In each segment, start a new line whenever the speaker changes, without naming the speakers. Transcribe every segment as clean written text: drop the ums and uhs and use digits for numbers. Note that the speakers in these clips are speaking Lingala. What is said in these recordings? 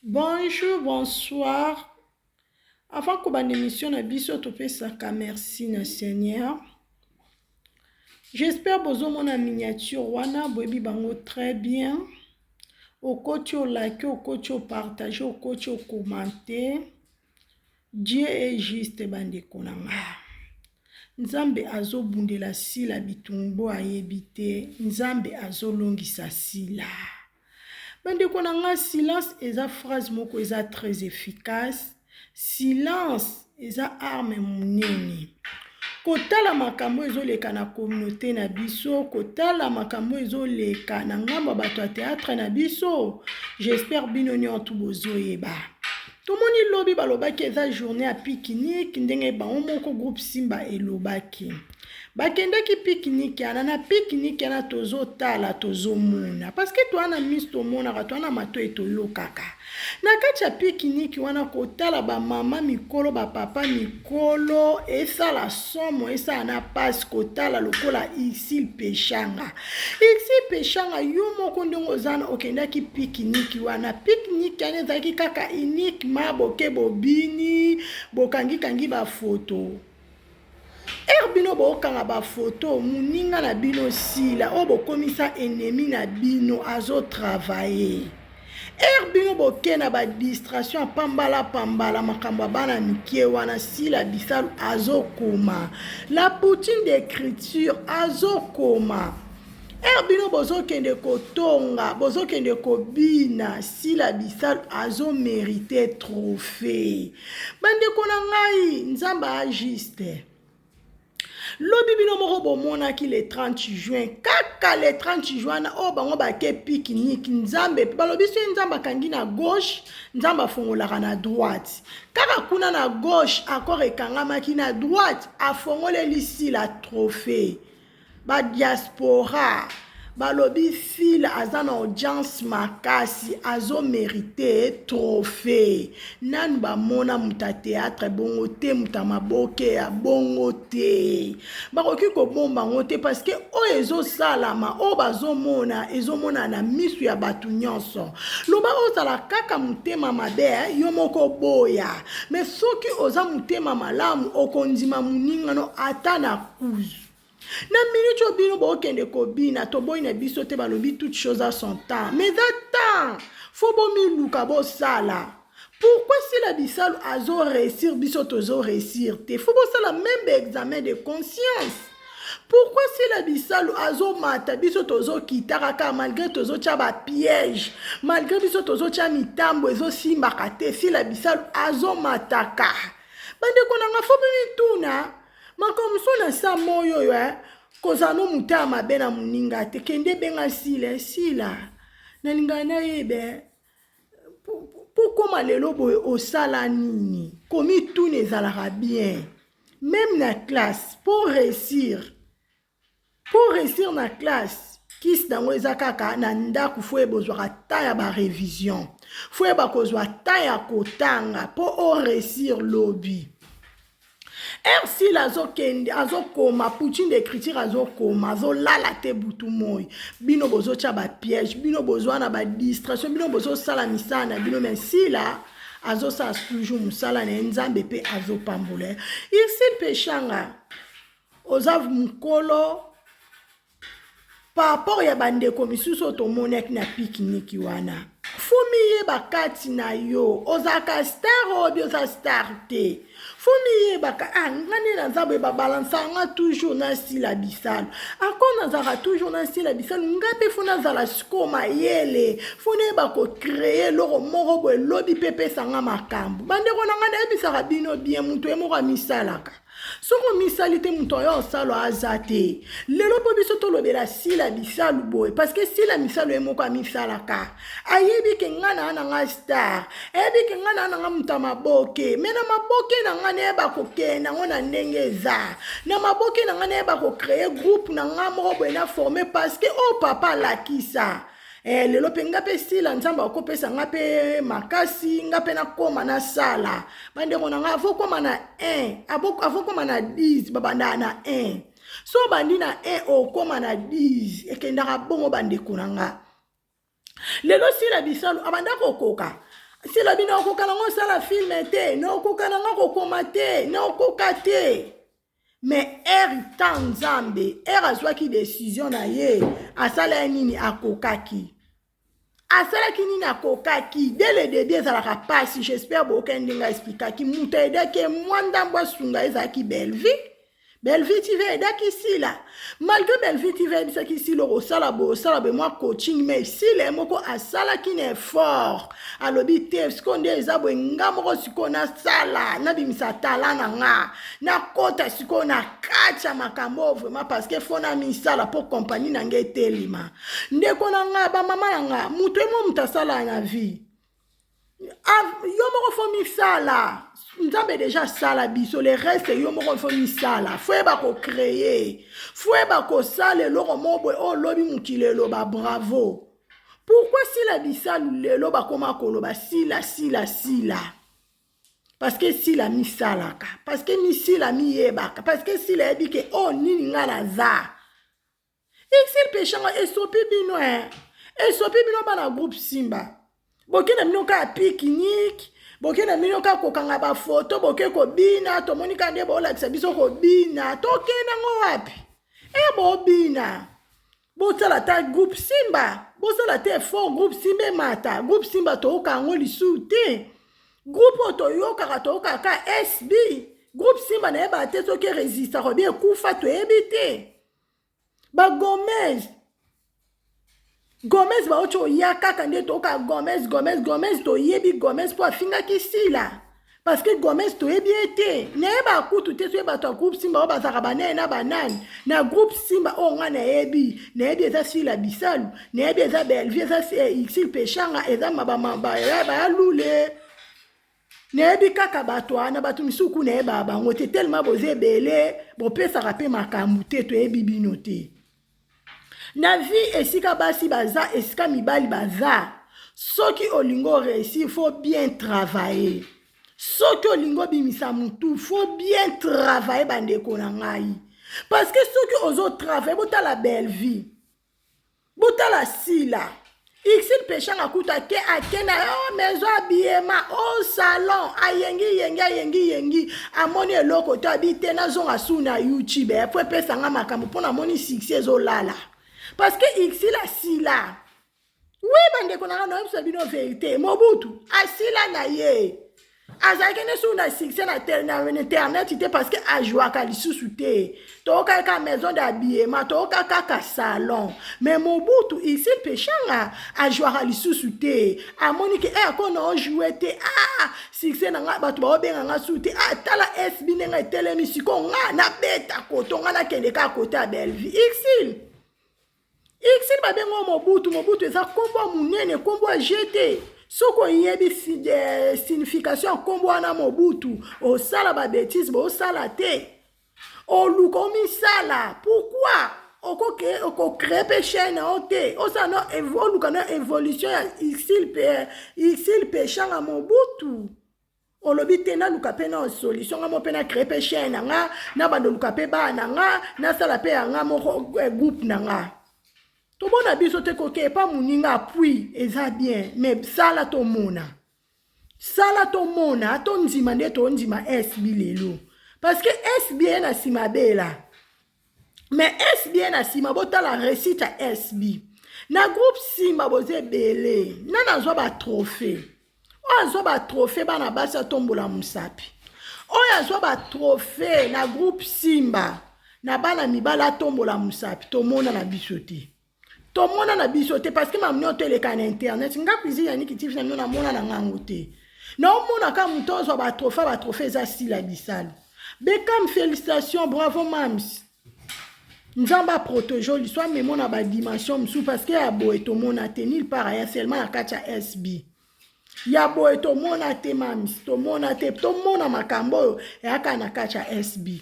Bonjour, bonsoir. Avant kobanda émission na biso topesaka merci na Seigneur. J'espère bozomona miniature wana boyebi bango très bien. Okoti olike, okoti opartage, okoti okomante. Dieu est juste bandeko na nga. Nzambe azobundela Sila bitumbu ayebi te. Nzambe azolongisa Sila. Bandeko na nga, silence eza phrase moko eza très efficace. Silence eza arme monene. Kotala makambo ezoleka na communauté na biso, kotala makambo ezoleka na ngambo ya bato ya théâtre na biso, j'espère bino nyonso bozoyeba. Tomoni lobi balobaki eza journée ya pique-nique, ndenge bango moko groupe Simba elobaki. Bakendaki pique-nique yana, na pique-nique yana tozotala, tozomona. Parce que toa na miso tomonaka, toa na matoi toyokaka. Na kati ya pique-nique wana kotala ba mama mikolo, ba papa mikolo, esala somo, esala na pasi kotala lokola Ursule Peshanga. Ursule Peshanga yo moko ndenge oza na okendaki pique-nique wana. Pique-nique wana ezalaki kaka uniquement boke bobini, bokangi-kangi ba photo. Ere bino bokanga ba photo, muninga na bino Sila oyo bokomisa ennemi na bino azo travailler. Ere bino boke na ba distraction pambala pambala makambo ya bana mikie wana Sila Bisalu azokoma. La poutine d'écriture azokoma. Ere bino bozokende kotonga, bozokende kobina, Sila Bisalu azo mériter trophée. Bandeko na ngai, Nzambe a juste. Lobi bino moko bomonaki le 30 juin, kaka le 30 juin na oyo bango bake pique-nique, Nzambe balobi soki Nzambe akangi na gauche, Nzambe afongolaka na droite. Kaka kuna na gauche accord ekangamaki, na droite afongoleli Sila trophée. Ba diaspora balobi Sila aza na audience makasi, azo mériter trophée. Nanu bamona moto ya théâtre bongo te, moto ya maboke ya bongo te. Bakoki kobomba yango te parce que oyo ezosalama, oyo bazomona, ezomona na misu ya bato nyonso. Loba ozala kaka motema mabe, yo moko boya. Mais soki oza motema malamu, okondima moninga no ata na kuzu. Na minute oyo bino bokende kobina, toboyi na biso te, balobi toute chose a son temps. Mais eza temps, faut bomiluka bosala. Pourquoi Sila Bisalu azo réussir, biso tozo réussir te? Faut bosala même examen de conscience. Pourquoi Sila Bisalu azo mata, biso tozo kita kaka malgré tozo tia ba piège, malgré biso tozo tia mitambo ezo simbaka te, Sila Bisalu azo mataka. Bandeko na nga, faut bomituna. Makambo mosusu na sa moyo oyo, kozala no motema mabe na moninga te. Kende benga Sila, Sila nalingaka nayeba po koma lelo boye osala nini? Komituna ezalaka bien. Même na classe, pour réussir, pour réussir na classe, kisi nango eza kaka na ndako, fo yeba ozwaka temps ya ba révision, fo yeba kozwa temps ya kotanga po o réussir lobi. Ursule azokende, azokoma poutine d'écriture, azokoma, azolala te butu moi. Bino bozotia ba piège, bino bozwa na ba distraction, bino bozosala misala na bino, mais Sila azosala toujours mosala na ye, Nzambe mpe azopambola ye. Ursule Peshanga oza mokolo par rapport ya bandeko misusu oyo tomonaki na pique-nique wana. Fo miyeba kati na yo, ozalaka star oyo bi oza star te. Fo miyebaka, nga nde naza boye, babalansa nga toujours na Sila Bisalu. Ako nazalaka toujours na Sila Bisalu, nga mpe fo nazala sikoyo mayele, fo nayeba kocréer eloko moko boye lobi mpe epesa nga makambo. Bandeko na nga, nayebisaka bino bien, moto ye moko amisalaka. Soki omisali te, moto oyo osala aza te. Lelo mpo biso tolobela Sila Bisalu boye parce que Sila Bisalu ye moko amisalaka. Ayebi ke nga na na nga star, ayebi ke nga na na nga moto ya maboke, me na maboke na nga nayeba kokende yango na ndenge eza. Na maboke na nga nayeba kocréer groupe na nga moko boye na forme parce que oyo papa alakisa. Lelo mpe nga mpe Sila Nzambe akopesa nga mpe makasi, nga mpe nakóma nasala. Bandeko na nga, avokóma na 1, avokóma na 10, babandaka na 1. So obandi na 1, okóma na 10, ekendaka bongo bandeko na nga. Lelo Sila Bisalu abanda kokoka. Sila bino okoka nango osala filme te, naokoka nanga kokoma te, naokoka te. Mais heure temps Nzambe, heure azwaki decision na ye, asala ye nini akokaki. Asalaki nini akokaki. Dès le début ezalaka pasi, j'espère boyokani ndenge explikaki. Moto ayedaki ye mwa ndambo asunga ezalaki Bellevue. Bellevue TV ayedaki Sila. Malgré Bellevue TV ayebisaki Sila okosala boye osala boye mwa coaching, mais Sila ye moko asalaki na effort. Alobi te sikoyo nde eza boye, nga moko sikoyo nasala, nabimisa talent na nga, nakota sikoyo na kati ya makambo oyo vraiment, parce que faut na misala mpo compagnie na nga etelema. Ndeko na nga, bamama na nga, moto ye mo moto asala na vie yo moko fo misala. Nzambe deja asala biso, le reste yo moko fo misala. Fo yeba kocreye, fo yeba kosala eloko moko boye oyo lobi mokili eloba bravo. Pourquoi Sila Bisalu lelo bakoma koloba Sila, Sila, Sila? Parce que Sila misalaka, parce que misila miyebaka, parce que Sila yebi ke oyo nini nga naza. Exil Peshanga esopi bino eh. Esopi bino bana groupe Simba. Boke na bino kaka pique-nique, boke na bino kaka kokanga ba photo, boke kobina, tomoni kaka nde bolakisa biso kobina. Tokende ngo wapi? E bobina. Bosala ta groupe Simba, bosala te effort groupe Simba emata. Groupe Simba toyoka yango lisusu te. Groupe oyo toyokaka, toyokaka kaka SB. Groupe Simba nayebaka te soki resistaka obi ekufa, toyebi te. Ba Gomez, Gomez bauti oya kaka nde toyoka Gomez, Gomez, Gomez. Toyebi Gomez mpo afingaki Sila, parce que Gomez toyebi ye te. Nayeba kutu te soki bato ya groupe Simba oyo bazalaka banani na banani na groupe Simba. Oyo nga nayebi, nayebi eza Sila Bisalu, nayebi eza Bellevue, eza Exil Peshanga, eza bayalule. Nayebi kaka bato wana, bato misusu kuna nayebaka bango te, tellement boza ebele, bopesaka mpe makambo te, toyebi bino te. Na vie, esika basi baza, esika mibali baza, soki olingi oréussir, faut bien travailler. Soki olingi obimisa mutu, faut bien travailler, bandeko na ngai. Parce que soki ozotravaille, botala Bellevue, botala Sila, Exil Peshanga kuta ake akenda oh, maison habillement oh, salon, ayengi yengi, ayengi yengi, amoni eloko to abi te, nazonga su na YouTube po epesanga makambo mpo namoni succès ezolala. Parce que Exil asila. Oui, bandeko na nga, nayebisa bino vérité, Mobutu asila na ye, azalaki nde suku na succès na internet te, parce que ajwaka lisusu te. Toyoka kaka maison d'habillement, toyoka kaka salon, mais Mobutu ici Peshanga ajwaka lisusu te. Amoni ke eh, akona ojoue te, ah, succès na nga, bato baobenga nga su te. Ah, tala SB ndenge etelemi sikoyo, nga nabeta koto, nga nakende kaka kote ya Bellevue. Exil, Exil babengo Mobutu. Mobutu eza nkombo ya monene, nkombo ya gt. Soki oyebi signification ya nkombo wana Mobutu, osala babêtises boosala te, oluka omisala. Pourquoi okocrée mpe chaîne na yo te, osala no, oluka no évolution ya Exil Peshanga Mobutu? Olobi te, naluka mpe na solution nga mo mpe na crée mpe chaîne na nga, na bando oluka mpe bana na nga, nasala mpe ya nga moko groupe na nga. Tomona biso te koke epa moninga. Appui eza bien, mais sala tomona, sala tomona, tondima nde tondima SB lelo, parce que SB ye na nsima bela, mais SB ye na nsima. Botala réussite ya SB na groupe Simba, boza ebele. Nani azwa batrophée? Oyo azwa batrophée, bana basi atombola mosapi. Oyo azwa batrophée na groupe Simba na bana mibali atombola mosapi. Tomona na biso te, tomona na biso te, parce que mamu nyonso eleka na internet. Nga Cuisine Yaniki TV na bino, namona na ngango te. Naomona kaka moto ozwa batrophée, batrophée eza Sila Bisalo. Bekam, félicitation, bravo mams. Nzambe aprotege liso, amemo na badimension mosusu, parce que ya boye tomona te nulle part aya, seulement na kati ya SB. Ya boye tomona te mams, tomona te. Tomona makambo oyo eyaka na kati ya SB.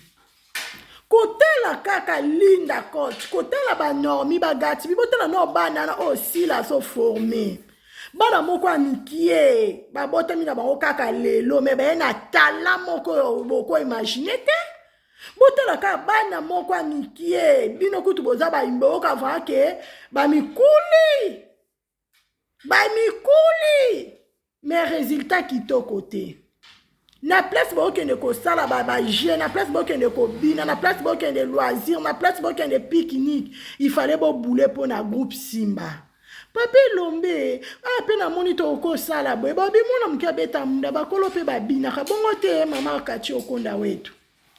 Kotala kaka Linda Coach, kotala banormi, bagatibi, botala no bana na oyo Sila azoforme, bana moko ya mikie, babotami na bango kaka lelo, me baye na tala moko oyo boko imagine te. Botala kaka bana moko ya mikie. Bino kutu boza boyoka vraiment ke bamikuli, bamikuli. Mais résultat kitoko te. Na place bokende kosala ba ba jeu, na place bokende kobina, na place bokende loisir, na place bokende pique-nique, il fallait boboule mpo na groupe Simba. Papa Elombe, ah pe namoni tokosala boye, babi mwana moke abeta munda, bakolo pe babinaka bongo te, mama Kati Okonda wetu.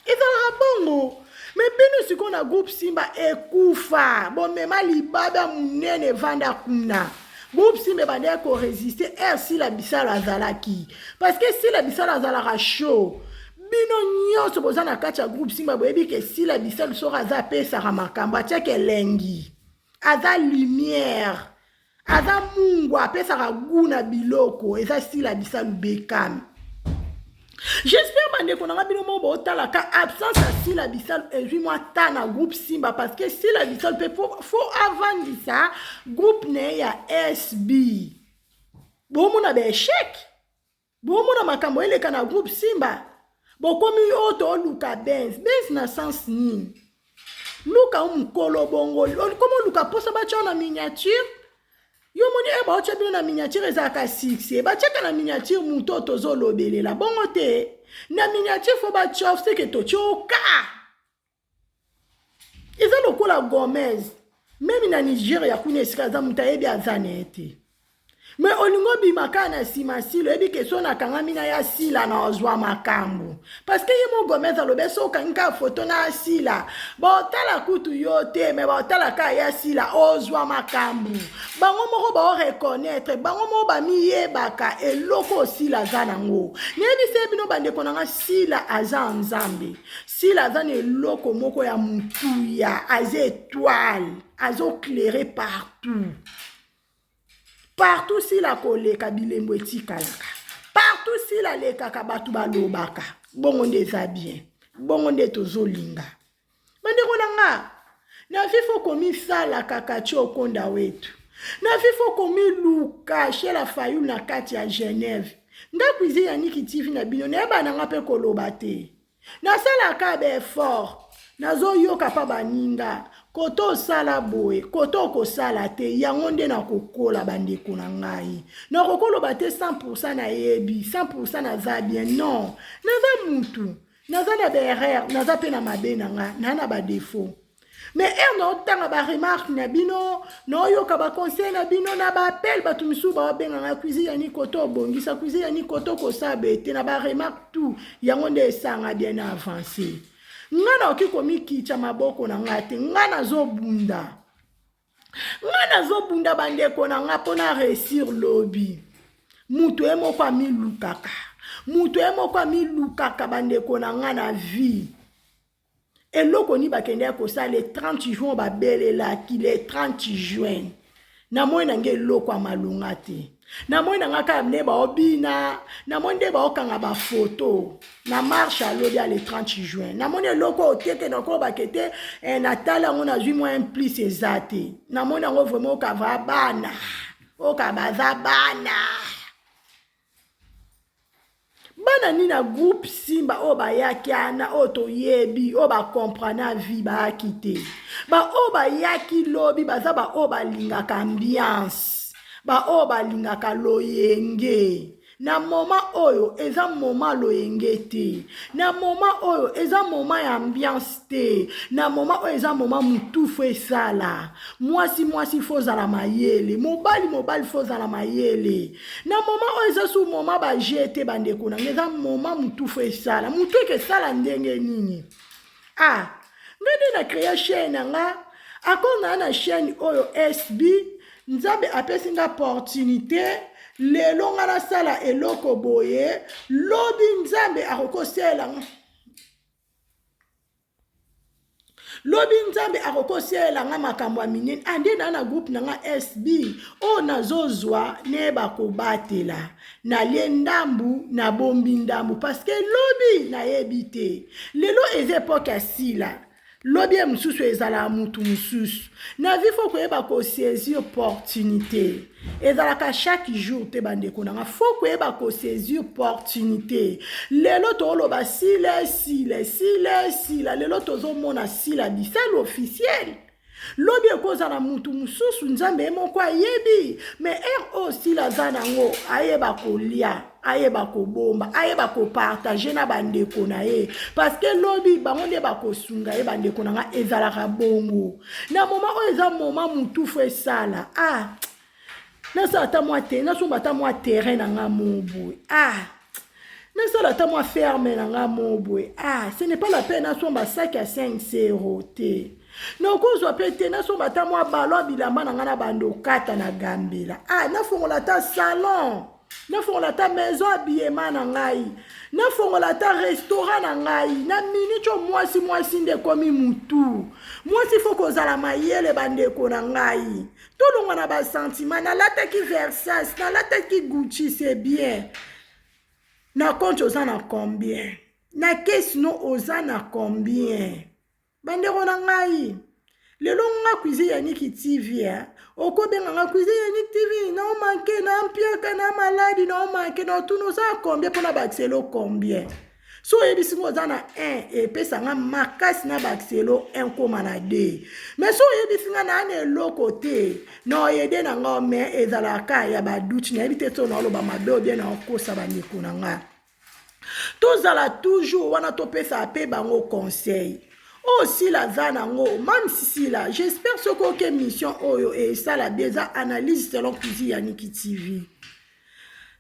Ezalaka bongo. Me bino sikoyo na groupe Simba ekufa, bomema libaba munene evanda kuna. Groupe Simba ebandaki ko résister air Sila Bisalo azalaki. Parce que Sila Bisalo azalaka chaud. Bino nyonso boza na kati ya groupe Simba boyebi ke Sila Bisalo soki aza apesaka makambo, atiaka elengi. Aza lumière. Aza mungwa apesaka gout na biloko eza Sila Bisalu Beckham. J'espère bandeko na nga bino moko botalaka absence ya Sila Bisalu ezwi mwa ta na groupe Simba parce que Sila Bisalu pe faut avandisa groupe na ye ya SB. Bomona ba échec. Bomona makambo eleka na groupe Simba. Bokomi oyo toluka Benz. Benz na sens nini? Luka mukolo bongo. Komo luka posa batya na miniature. Yo moni e baotya bino na miniature ezalaka succès. Batyaka na miniature moto oyo tozolobelela. Bongo te. Na miniature fo batya seke totya oka. Eza lokola Gomez. Meme na Nigeria kuna esika aza moto ayebi aza na ye te. Me olingi obima kaka na nsima sila oyebi ke so nakangami na ya sila na ozwa makambo parce que ye mo Gomez alobi so okangi kaka foto na ya sila baotala kutu yo te me baotala kaka ya sila ozwa makambo bango moko bao reconnaître bango moko bamiyebaka eloko osila aza nango nayebisa ye bino bandeko na nga sila aza nzambe Sila aza na eloko moko ya mutuya, aza etoile, azo claire partout. Partout Sila koleka bilembo etikalaka. Partout Sila alekaka bato balobaka. Bongo nde eza bien. Bongo nde tozolinga. Bandeko na nga, na vie faut komisala kakachi okonda wetu. Na vie faut komiluka Shela Fayulu na kati ya Genève. Nga cuisine ya Niki TV na bino nayeba na nga pe koloba te. Nasalaka ba effort nazoyoka pa baninga koto osala boye koto okosala te yango nde nakokola bandeko na ngai nakokoloba te 100% nayebi 100% naza bien non naza mutu naza na ba erreur naza pe na mabe na nga na na ba défaut mais heure naotanga ba remarque na bino naoyoka ba conseil na bino na ba appel bato misusu baobenga ngai cuisine ya nikoto obongisa cuisine ya nikoto kosala boye te na ba remarque tout yango nde esanga bien na avance ngai nakoki komikitya maboko na ngai te ngai nazobunda ngai nazobunda bandeko na ngai mpo na réussir lobi moto ye moko amilukaka moto ye moko amilukaka bandeko na ngai na vie eloko nini bakendaki kosala le 30 juin babelelaki le 30 juin namoni na ngai eloko ya malonga te namoni na ngai kaka nde baobina namoni nde baokanga bafoto na marche alobi ya le 30 juin namoni eloko oyo teke nakobake te eh, natali yango nazwi mwa un plus eza te namoni yango vraiment okava bana oka baza bana bana nini na groupe simba oyo bayaki ana oyo toyebi oyo bacomprena vie bayaki te baoyo bayaki lobi baza baoyo balingaka ambiance baoyo balingaka loyenge na moment oyo eza moment loyenge te na moment oyo eza moment ya ambiance te na moment oyo eza moment mutu fo esala mwasi mwasi fo ozala mayele mobali mobali fo ozala mayele na moment oyo eza su moment ba jeu te bandeko na nga eza moment mutu fo esala mutu eke esala ndenge nini ah nga nde na créa chaîne na nga akor naa na chaîne oyo SB nzambe apesi nga opportunité lelo nga nasala eloko boye lobi nzambe akokosalela nga lobi nzambe akokosalela nga makambo ya minene ande ah, na na groupe na nga SB oyo nazozwa nayeba kobatela nalie ndambu nabombi ndambu parceke lobi nayebi te lelo eza epoke ya sila lobi ye mosusu ezalaka mutu mosusu na vie fo koyeba kosaisir opportunité ezalaka chaque jour te bandeko na nga fo koyeba kosaisir opportunité lelo tooloba sila sila sila sila lelo tozomona sila bisalu officiel. Lobi ekozala mutu mususu, Nzambe ye moko ayebi. Mais heure oyo Sila aza nango, ayeba kolia, ayeba kobomba, ayeba kopartage na bandeko na ye, parce que lobi bango nde bakosunga ye. Bandeko na nga, ezalaka bongo na moment oyo, eza moment mutu faut esala. Ah, nasala ata mwa te, nasomba ata mwa terrain na nga mo boye. Ah, nasala ata mwa ferme na nga mo boye. Ah, ce n'est pas la peine nasomba sac ya 5 euro te, nakozwa mpe te. Nasomba ata mwa balo ya bilamba na nga na bando okata na gambela. Ah, nafongola ata salon, nafongola ata maison habillement na ngai, nafongola ata restaurant na ngai. Na minute oyo, mwasi, mwasi nde ekomi mutu. Mwasi faut kozala mayele. Bandeko na ngai, tolongwa na basentiment. Nalataki Versace, nalataki Gucci, c'est bien. Na compte oza na combien? Na caisse no oza na combien? Bandeko na ngai, lelo nga Cuisine Yaniki TV, eh? Okobenga nga Cuisine Yaniki TV na omanke na mpiaka na maladi na omanke na otuna oza na combien mpona bakiselo combien. So oyebisi ngo oza na 1, epesanga makasi na bakiselo 1 koma na 2. Mais so oyebisi nga naa na eloko te, na oyede na nga, mais ezalaka ya baduti. Nayebi te so naoloba mabe obie na okosa. Bandeko na nga, tozala toujours wana, topesaka mpe bango conseil oyo Sila aza nango. Mame Sisila, j'espère soki oke mission oyo esala bien, eza analyse selon Cuisine Yaniki TV.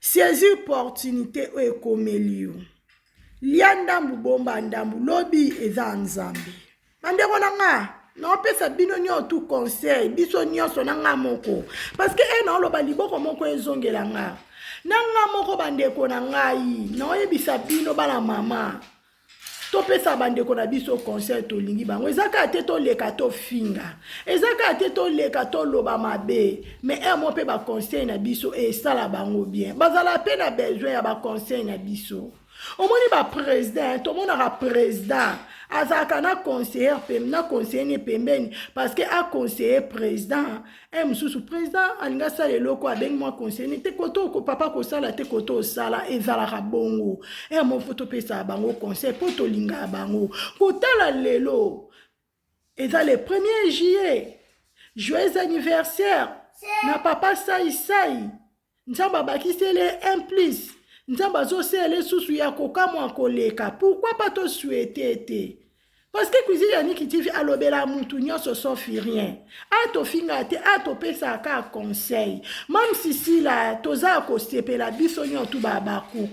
Saisir opportunité oyo ekomeli yo. Lia ndambu, bomba ndambu, lobi eza Nzambe. Bandeko na nga, naopesa bino nyonso tu conseil, biso nyonso na nga moko, parce que e naoloba liboko moko ezongela nga na nga moko. Bandeko na ngai, naoyebisa bino, bana mama, topesa bandeko na biso conseil. Tolingi bango, eza kaka te toleka tofinga, eza kaka te toleka toloba mabe, mais un mot mpe baconseil na biso esala bango bien. Bazala mpe na besoin ya baconseil na biso. Omoni baprésident, tomonaka président azalaka na conseiller, na conseiller ne pembeni, parce que aconseiller président e mosusu. Président alingi asala eloko, abengi mwa conseiller ne te, koto papa kosala te, koto osala. Ezalaka bongo. E mo faut topesaka bango conseil mpo tolingaka bango. Kotala lelo eza le 1er juillet, joyeux anniversaire na papa Saisai. Nzambe abakiseli un plus, Nzambe azosala lisusu ya kokamwa koleka. Pourquoi pas tosouhaiter te? Parce que Cuisine Yaniki TV alobela mutu nyonso sauf rien. A tofinga te, a topesaka conseil. Mame Sisila, toza kosepela biso nyonso babaku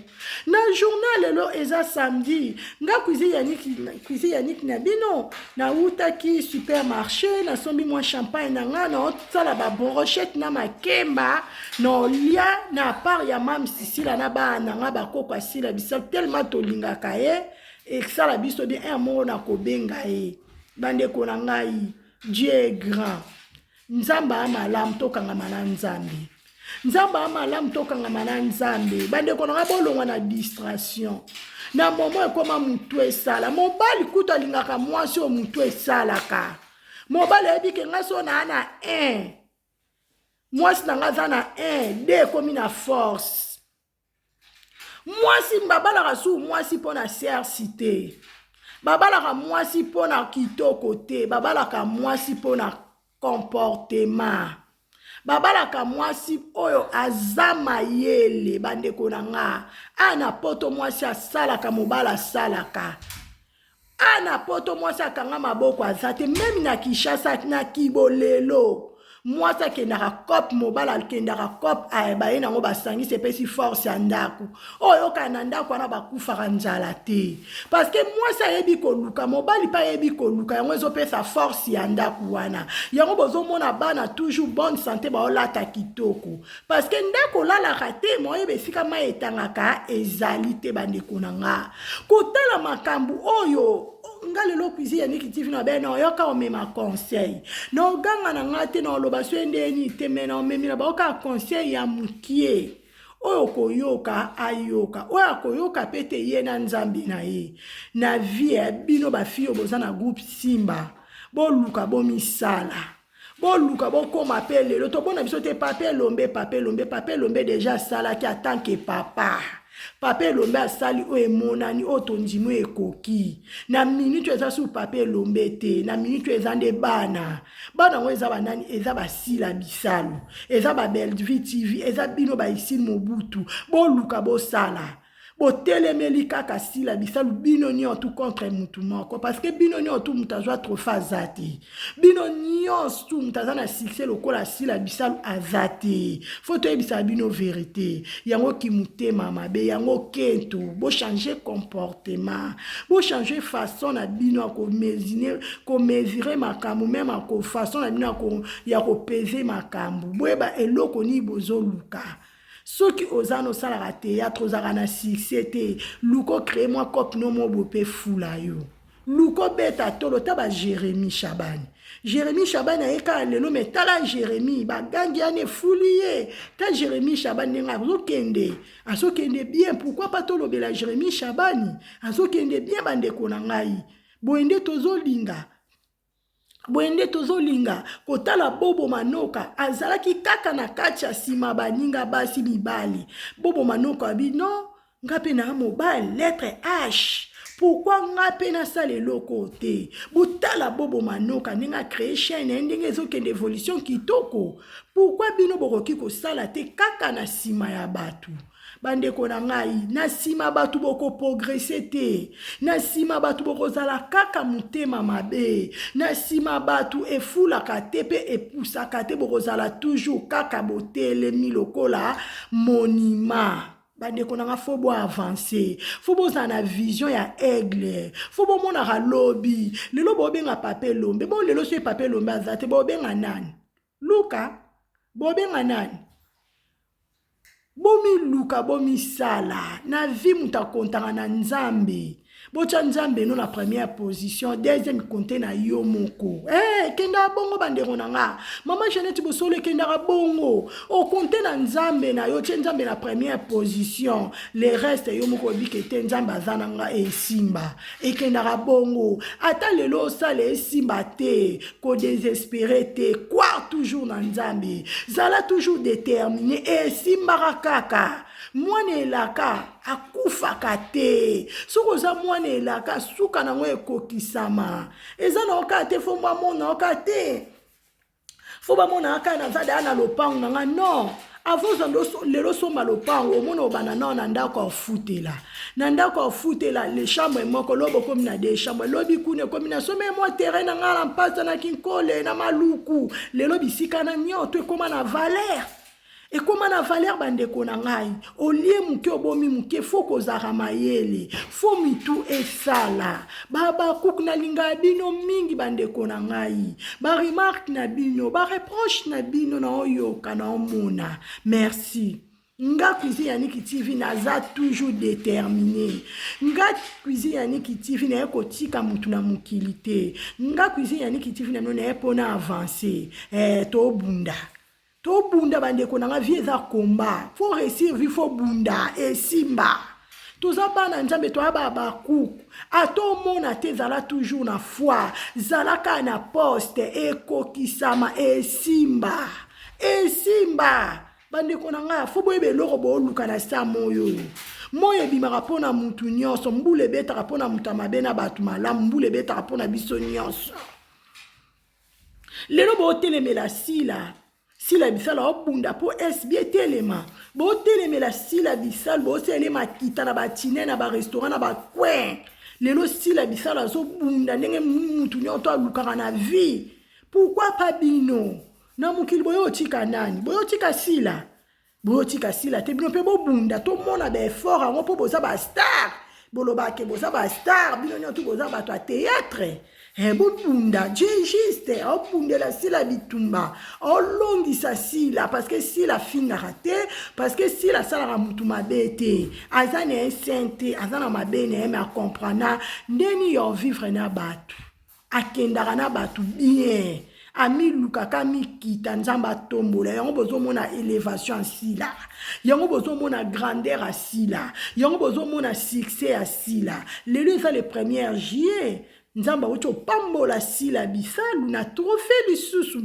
na journal. Lelo eza samedi. Nga Cuisine Yaniki na bino, nawutaki supermarché, nasombi mwa champagne na nga, naosala babrochette na makemba, naolia na part ya mame Sisila na bana na nga. Bakoko asila biso tellement tolingaka ye, esala biso bien. Un moko na kobenga ye. Bandeko na ngai, Dieu est grand. Nzambe aya malamu, tokangama na Nzambe. Nzambe aya malamu, tokangama na Nzambe. Bandeko na ngai, bolongwa na distraction. Na momo ekóma mutu esala. Mobali kutu alingaka mwasi oyo mutu esalaka. Mobali ayebi ke ngai so naa na 1, mwasi na ngai aza na 1 de, ekómi na force. Mwasi babalaka su mwasi mpo na sersi te, babalaka mwasi mpo na kitoko te, babalaka mwasi mpo na comportement, babalaka mwasi oyo aza mayele. Bandeko na nga, a na poto mwasi asalaka, mobali asalaka. A na poto mwasi akanga maboko aza te. Même na Kinshasa, na kibolelo, mwasi akendaka coop, mobali akendaka coop, baye nango basangisi, epesi force ya ndako. Oyo oyokana na ndako wana, bakufaka nzala te, parce que mwasi ayebi koluka, mobali mpe ayebi koluka. Yango ezopesa force ya ndako wana. Yango bozomona bana toujours bonne santé, baolata kitoko, parce que ndako olalaka te, moyeba esika mai etangaka ezali te. Bandeko na nga, kotala makambo oyo, nga lelo Cuisine Yaniki TV na be na oyoka omema conseil na oganga na nga te, na oloba so endeni te, me na omemi na baoka conseil ya mokie. Oyo koyoka ayoka, oyo akoyoka mpe te, ye na Nzambe na ye. Na vie ya bino bafille oyo boza na groupe Simba, boluka bomisala, boluka bokóma mpe lelo tobona biso te. Papa Elombe, papa Elombe, papa Elombe déjà asalaki atanke papa. Papa Elombe asali oyo emonani, oyo tondimi, oyo ekoki. Na minute eza su Papa Elombe te, na minute eza nde bana. Bana yango eza banani? Eza basila bisalu, eza ba Bellevue TV, eza bino ba Isile Mobutu. Boluka bosala. Botelemeli kaka Sila Bisalu, bino nyonso contre mutu moko, parce que bino nyonso mutu azwa trophée aza te. Bino nyonso mutu aza na succès lokola Sila Bisalu aza te. Faut toyebisa bino vérité. Yango kimutema mabe, yango kento. Bochanger comportement, bochanger façon na bino ya komesurer makambo, même ko façon na bino ya kopese makambo. Boyeba eloko nini bozoluka. Soki oza na osalaka théâtre, ozalaka na succès te, luka ocréer mwa cope no mo boye mpe fula yo. Luka obeta tolo ta ba Jérémi Chabani. Jérémi Chabani aye kaka lelo, me tala Jérémi, bagangi yani efuli ye. Ta Jérémi Chabani ndenge azokende, azokende bien. Pourquoi pas tolobela Jérémi Chabani? Azokende bien, bandeko na ngai. Boye nde tozolinga, boye nde tozolinga kotala. Bobo Manoka azalaki kaka na kati ya nsima baninga basi mibali. Bobo Manoka abi non, nga mpe na mobali lettre H, pourquoi nga mpe nasala eloko te? Botala Bobo Manoka ndenge acréer chaîne ye, ndenge ezokende, évolution kitoko. Pourquoi bino bokoki kosala te kaka na nsima ya bato? Bandeko na ngai, na nsima bato bokoprogresser te. Na nsima bato bokozala kaka motema mabe. Na nsima bato efulaka te mpe epusaka te. Bokozala toujours kaka botelemi lokola monima. Bandeko na nga, faut boavancer, faut bozala na vision ya aigle, faut bomonaka lobi. Lelo bobenga Papa Elombe bo, lelo soki Papa Elombe aza te, bobenga nani? Luka bobenga nani? Bomiluka, bomisala na vie. Moto akontaka na Nzambe. Botya Nzambe no na première position, deuxième compte na yo moko. Ekendaka bongo, bandeko na nga. Mama Jeannette Bosolo, ekendaka bongo. Okonte na Nzambe na yo, tie Nzambe na première position, le reste yo moko obike te. Nzambe aza na nga, esimba. Ekendaka bongo. Ata lelo osala esimba te, kodésespérer te. Croire toujours na Nzambe, zala toujours déterminé, esimbaka kaka. Mwana elaka akufaka te. Soki oza mwana elaka, suka nango ekokisama. Eza na oka te, faut bamona oka te, faut bamona kaka naza daya na lopango na nga. Non, avant lelo somba lopango, omona obanda nao na ndako afutela, na ndako afutela le chambre moko, lobi okomi na deux chambre, lobi kuna ekomi na some mwa terrain na ngai na mpasa na Kinkole na Maluku. Lelo bisika na nyonso ekóma na valeur, ekóma na valeur. Bandeko na ngai, olie moke, obomi moke. Faut kozala mayele, faut mitu esala. Babakuku, nalingaka bino mingi, bandeko na ngai. Baremarques na bino, bareproches na bino, naoyoka, naomona. Merci. Nga Cuisine Yaniki TV, naza toujours déterminé. Nga Cuisine Yaniki TV, naye kotika mutu na mokili te. Nga Cuisine Yaniki TV na bino, naye mpona avance. Tobunda, tobunda, bandeko na nga. Vie eza combat. Faut réussir vie, faut bunda, esimba. Toza bana Nzambe, toya babakuku. Ata omona te, ezala toujours na foi, zala kaka na poste, ekokisama, esimba, esimba. Bandeko na ngai, faut boyeba eloko booluka na sa moi oyo. Moi ebimaka mpo na mutu nyonso, mbula ebetaka mpo na moto ya mabe na bato malamu, mbula ebetaka mpo na biso nyonso. Lelo bootelemela Sila, Sila Bisala obunda mpo SB etelema. Botelemela Sila Bisala, boosele makita na batine, na barestaurant, na bacoin. Lelo Sila Bisala azobunda ndenge mutu nyonso alukaka na vie. Pourquoi pas bino na mokili? Boyo otika nani? Boyo otika Sila? Boyo otika Sila te. Bino mpe bobunda, tomona baeffort yango, mpo boza bastar. Bolobake boza bastar, bino nyonso boza bato ya théâtre. Bobunda. Dieu juste aobundela Sila bitumba, aolongisa Sila, parce que Sila afingaka te, parce que Sila asalaka mutu mabe te. Aza na ye saint te, aza na mabe na ye, me acomprendre ndeni ya vivre na bato, akendaka na bato bien, amilukaka, amikita, Nzambe atombola yango. Bozomona élévation ya Sila yango, bozomona grandeur ya Sila yango, bozomona succès ya Sila. Lelo eza le 1er juillet, Nzambe awuti opambola Sila Bisalu na trophée lisusu.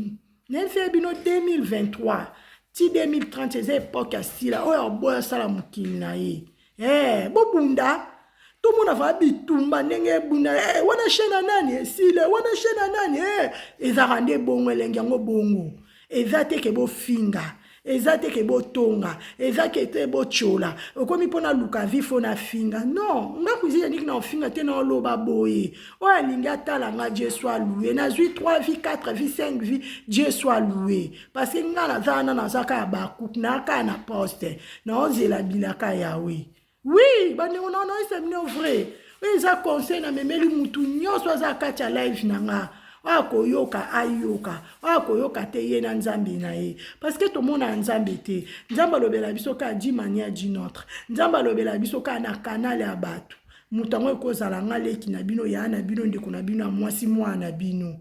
Nayebi bino, 2023 ti 2030 eza époque ya Sila. Oyo aboya asala mokili na ye. Eh, bobunda tomona va bitumba ndenge ebunda eh, wana chaîne ya nani esile wana chaîne ya nani eh, ezalaka nde bongo elengi yango bongo eza te ke bofinga eza te ke botonga eza ke te botyola okomi mpo naluka vi fo nafinga non nga cuisine yaniki na ofinga te na oloba boye oyo alingi atala nga dieu soit loue nazwi 3 vie 4 vie 5 vie dieu soit loue parce que nga naza wana naza kaka bakupe na kaka na poste naozela bilaka yawe oui bandeko na naoyesa bino vrai oyo eza conseil namemeli mutu nyonso aza kati ya live na nga oyo akoyoka ayoka oyo akoyoka te ye na nzambe na ye parce que tomona nzambe te nzambe alobela biso kaka d'une manière d'une autre nzambe alobela biso kaka na kanal ya bato moto yango ekozala nga leki na bino ya na bino ndeko na bino ya mwasi mwana na bino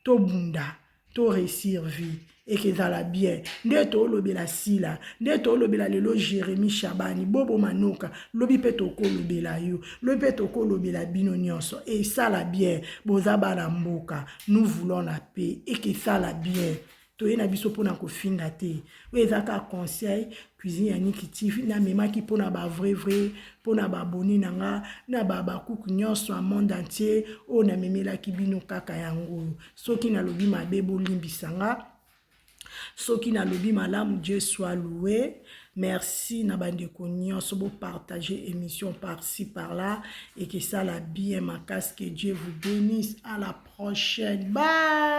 tobunda to réussir vie ekezala bien nde toolobela sila nde toolobela lelo jérémi shabani bobo manoka lobi mpe tokolobela yo lobi mpe tokolobela bino nyonso esala bien boza bana mboka nous voulons la paix ekesala bien toye na biso mpona kofinga te oyo eza kaka conseil cuisine ya niki tv namemaki mpona bavrai vrai mpona baboni na nga na babakuku nyonso ya monde entier oyo namemelaki bino kaka yango oyo soki nalobi mabe bolimbisa nga soki nalobi malamu dieu soit loué merci na bandeko nyonso bopartage émission par-ci par-là ekesala bien makasi que dieu vous bénisse à la prochaine bye.